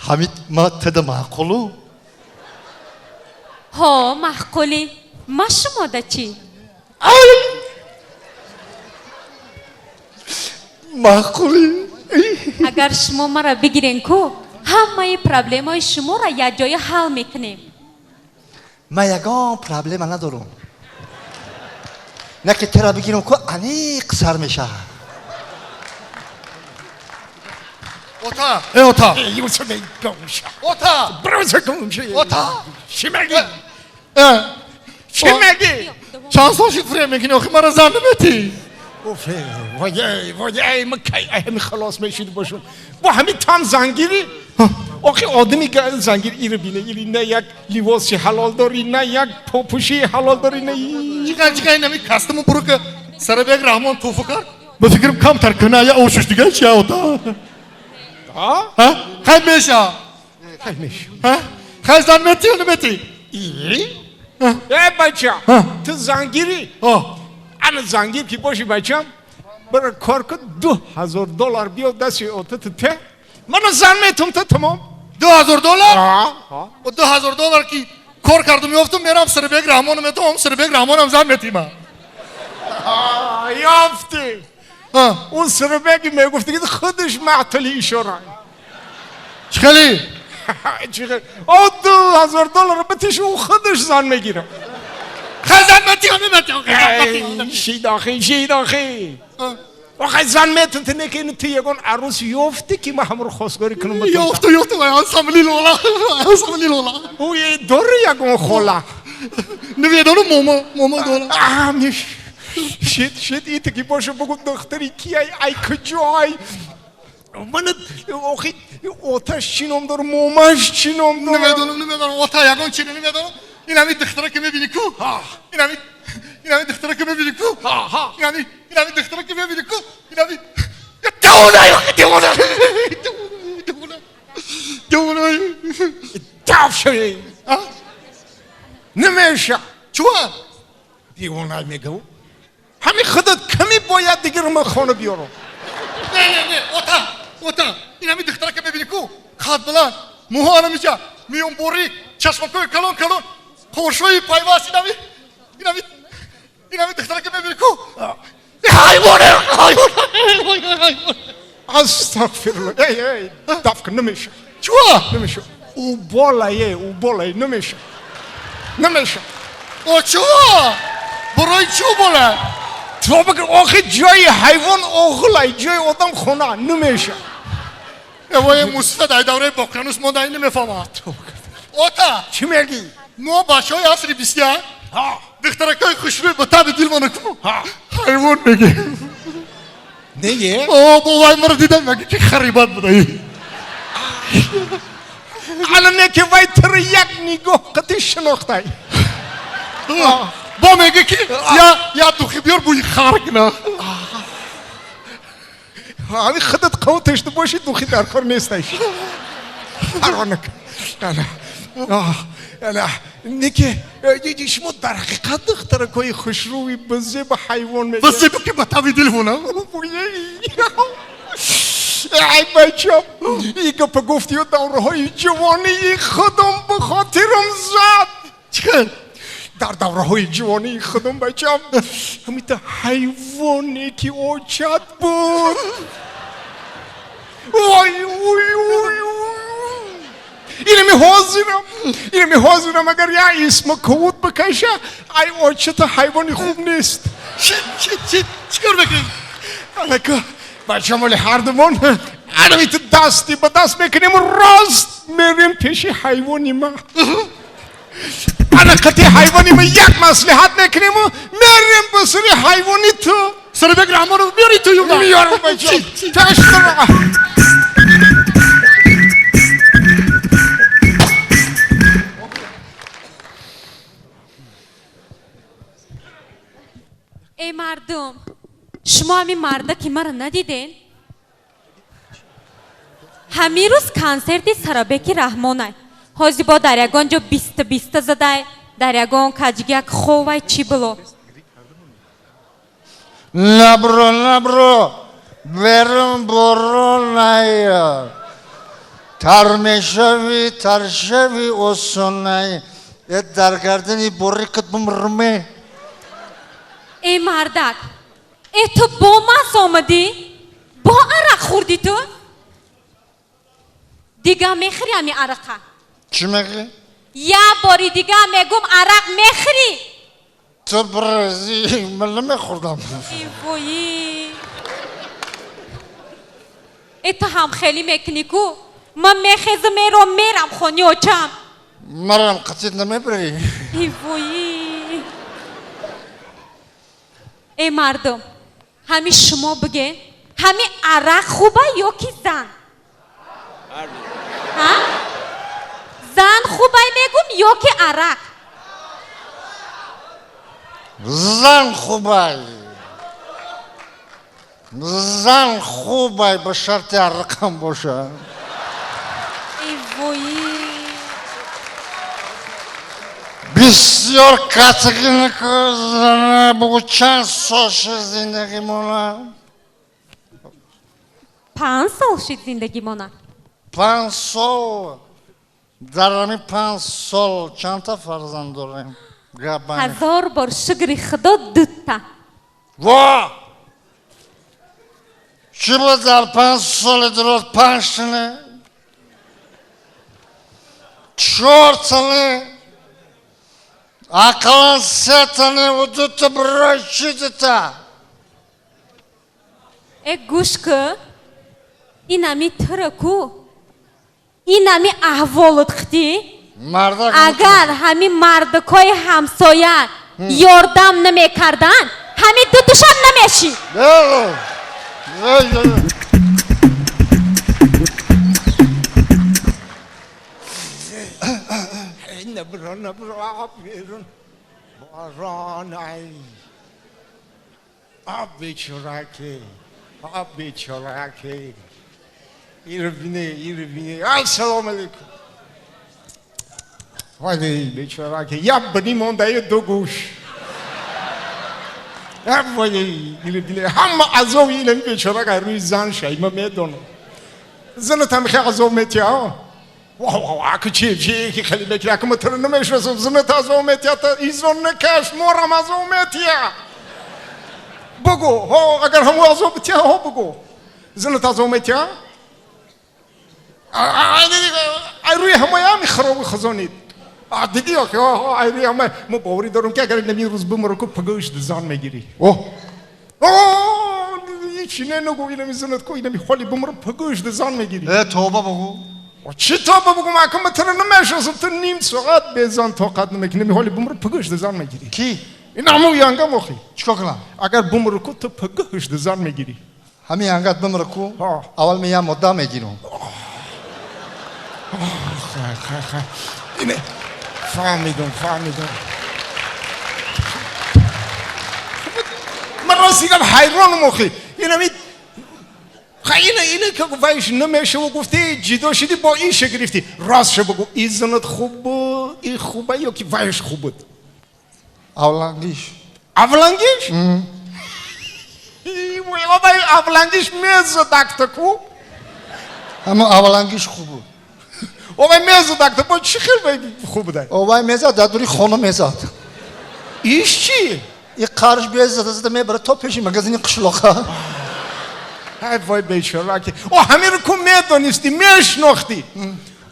Ҳамид ма тада маъқулу? Ҳо, маъқулӣ. Ма шумода чӣ? Маъқулӣ. Агар шумо маро бигирен ку, ҳамаи проблемаи шуморо якҷоя ҳал мекунем. Ман ягон проблема надорам. На ки тара бигирам ку, аниқ сар мешавад. Ота, э ота. Ота. Ота. Чӣ мегӣ? Э. Чӣ мегӣ? Чанд сол шуд фиреб мекунӣ, охи мара зан наметӣ? Вой, вой, ман кай ҳами халос мешид бошум. Бо ҳами там зангирӣ? Охи одами зангир иро бине, ири на як ливоси ҳалол дорӣ, на як попӯшии ҳалол дорӣ, на Чиқа, чиқа, ин ҳами кастиму бурука Сарабек Раҳмон туфу кард? Ба фикрам камтар куна я ошуш дига чи ота? Ҳа? Хай меша. Хай меша. Ҳа? Хай зан метӣ ё наметӣ? И? Э бача, ту зангирӣ? Ана зангир ки бошӣ бачам, бара кор кун, $2000 биё дасти ота ту те. Мана зан метум ту тамом. $2000? О $2000 ки кор кардум ёфтум, мерам Сарабек Раҳмону метум, Сарабек Раҳмонам зан метӣ ма. Ёфтӣ. Он Сарабеки мегуфтӣ ки худаш маътали ишора. Чӣ хеле? Чӣ хеле? О $2000 битиш, ӯ худаш зан мегирад. Хай зан метӣ ё наметӣ? Шид охи, шид охи. Охай зан метун ту не ки ту ягон арӯс ёфтӣ ки ман ҳамро хостгорӣ кунам. Ёфту, ёфту, ансамбли Лола, ансамбли Лола. Ӯ дори ягон хола? Намедонам, момо, момо дора. Меш. Шид, шид, ит ки боша бугу духтари кияй, ай куҷой? Ман охи оташ чӣ ном дор, момаш чӣ ном дор? Намедонам, намедонам, ота ягон чӣ намедонам. Ин ҳами духтара ки мебинӣ ку? Ин ҳами, ин ҳами духтара ки мебинӣ ку? Ин ҳами, ин ҳами духтара ки мебинӣ ку? Ин ҳами девона, девона, девона, девона. Таф шавӣ. Намеша. Чуа? Девона мегӯ. Ҳами худат ками бояд дигар ма хона биёрам. Не, не, не, ота, ота. Ин ҳами духтара ки мебинӣ ку? Қад баланд, мӯҳо анамиҷа, миёнборӣ, чашмакҳои калон калон, қошҳои пайваст, ин ҳами, ин ҳами, ин ҳами духтара ки мебинӣ ку? Ҳайвоне, ҳайвон, ҳайвон. Астағфируллоҳ. Эй, эй, даф кун, намеша. Чуа? Намеша. Ӯ болае, ӯ болае, намеша. Намеша. О, чуа? Барои чӯ бола? То бигир, охи ҷои ҳайвон оғлай, ҷои одам хона, намеша. Эвои мусфад ай давраи боқиянус монда, ин намефаҳмад. Ота! Чӣ мегӣ? Мо бачаҳои асри 21 духтаракҳои хушрӯй ба таби дилмона ку? Ҳайвон мегӣ. Не? О, бо вай маро дидам, мегӣ ки харибат будаи. Ана не ки вай туро як нигоҳ қати шинохтай. Бо мегӣ ки я духи биёр бӯи хар кина. Ҳами худат қавташта боши, духи дар кор нестай. Парвонак. Ана. Ана, неки шумо дар ҳақиқат духтаракҳои хушрӯи базеба ҳайвон мегӯед? Базеба ки ба таби дилмона. Ай бачам, ин гапа гуфтию давраҳои ҷавонии худам ба хотирам зад. Чӣ хел? Дар давраҳои ҷавонии худам бачам, ҳамита ҳайвоне ки очат буд. Вой, вой, вой, вой. Инами ҳозирам, инами ҳозирам, агар я исма кавут бикаша, ай очата ҳайвони хуб нест. Чӣ, чӣ, чӣ, чӣ кор мекунӣ? Анака, бачам, оли ҳардумон анамита дасти ба даст мекунем, рост мерем пеши ҳайвони ма. Ана қати ҳайвони ма як маслиҳат мекунему мерем ба сари ҳайвони ту. Сарибек Раҳмонов биёри ту юна. Меёрам бачам. Таштара. Эй мардум, шумо ҳамин марда ки маро надиден? Ҳамин рӯз консерти Сарабеки Раҳмонай. Ҳозир бо дар ягон ҷо биста биста задай, дар ягон каҷгияк ховай чӣ було. Набро, набро, берун боро наёд. Тар мешавӣ, тар шавӣ осонай. Э дар гардани борикат бумрме. Э мардак, э ту бо мас омадӣ? Бо арақ хӯрдӣ ту? Дига мехӯрӣ ҳами арақа? Чӣ мегӯӣ? Як бори дига мегум арақ мехӯрӣ. Ту бирезӣ, ман намехӯрдам. Э вои. Э ту ҳам хеле мекунӣ ку? Ман мехезам мером мерам хони очам. Марам қатид намебарӣ. Э вои. Э мардум, ҳами шумо биге, ҳами арақ хуба ё ки зан? Ҳа? Зан хубай мегум ё ки арақ? Зан хубай. Зан хубай ба шарти арақам боша. Э вои. Бисёр катгинаку зана бугу чанд сол шид зиндагимона? 5 сол шид зиндагимона. 5 сол. Дар ҳамин 5 сол чандта фарзанд дорем? 1000 бор шукри худо 2та. Во! Чӣ буд дар 5 соли дуроз 5 тане? 4 тане? Ақаллан 3 тане ва 2та барои чӣ 2та? Э гӯш кӯ, инами туро ку, инами аҳволут хитӣ. Агар ҳами мардакои ҳамсоя ёрдам намекарданд, ҳами дутушам намешид. Набро, набро, об берун. Борон, ай. Об бечораке, об бечораке. Ирбине, ирбине. Ассалому алайкум. Вай бечораке, я бни мондаи ду гӯш. Вай ирбине, ҳама азоби инами бечорака рӯи зан шай, ман медонам. Занатам хеле азоб метиҳа. Аку чи чи ки хеле мекунӣ, аку ман туро намешиносам, занат азоб метиҳа, изон накаш, морам азоб метиҳа. Бугӯ, ҳо, агар ҳамон азоб метиҳа, ҳо бугӯ. Занат азоб метиҳа? Ай рӯи ҳамаям хароби хазонид. Дидӣ охи, ай рӯи ҳама. Мо боварӣ дорам ки агар инами рӯз бимурам ку пагӯш зан мегирӣ. О! Ҳечи не нагӯ, инами занат ку, инами ҳоли бимурам пагӯш зан мегирӣ. Э тоба бугӯ. Чӣ тоба бугӯм, аку ман туро намешиносам, ту ним соат безан тоқат намекунӣ, инами ҳоли бимурам пагӯш зан мегирӣ. Кӣ? Ин ҳамун янгам охи. Чикор кунам? Агар бимурам ку ту пагӯш зан мегирӣ. Ҳамин янгат бимурам ку, аввал меям модда мегирам. Хай, хай, хай. Ине фаҳмидам, фаҳмидам. Ман рост дигам ҳайронам охи. Инами хай ина ина ки вайш намешаву гуфтӣ ҷидо шидӣ бо иша гирифтӣ. Ростша бугӯ, и занат хуб буд, и хуба ё ки вайш хуб буд? Авлангиш. Авлангиш? Вай авлангиш мезадакта ку? Ҳама авлангиш хуб буд. Овай мезадакта, бо чӣ хел вай хуб будай? Овай мезад, дар дури хона мезад. Иш чӣ? И қарш безада зада мебарад то пеши магазини қишлоқа. Ай вой бечора ки. О ҳамиро ку медонистӣ, мешинохтӣ.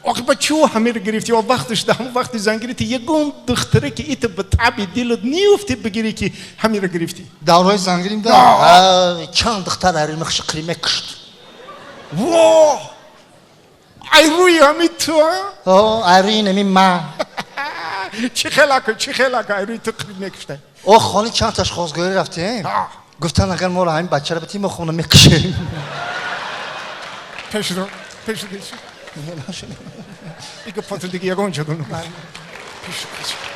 Охи ба чӣ ҳамиро гирифтӣ? О вақташ да ҳамон вақти зан гирифтӣ, ягон духтаре ки ита ба таби дилат ниёфтӣ бигирӣ ки ҳамиро гирифтӣ. Даврои зангирим да? Чанд духтар аримахши қири мекушт. Во! Ай рӯи ҳами ту, а? О, ай рӯи инами ман. Чӣ хел ака, чӣ хел ака, ай рӯи ту қири мекуштай? О, хони чанд таш хостгорӣ рафтем. Гуфтан агар моро ҳамин бачаро битӣ, мо хона мекушем. Пешро, пешро, пешро. Ига потр дига ягон ҷо дунам. Пешро, пешро.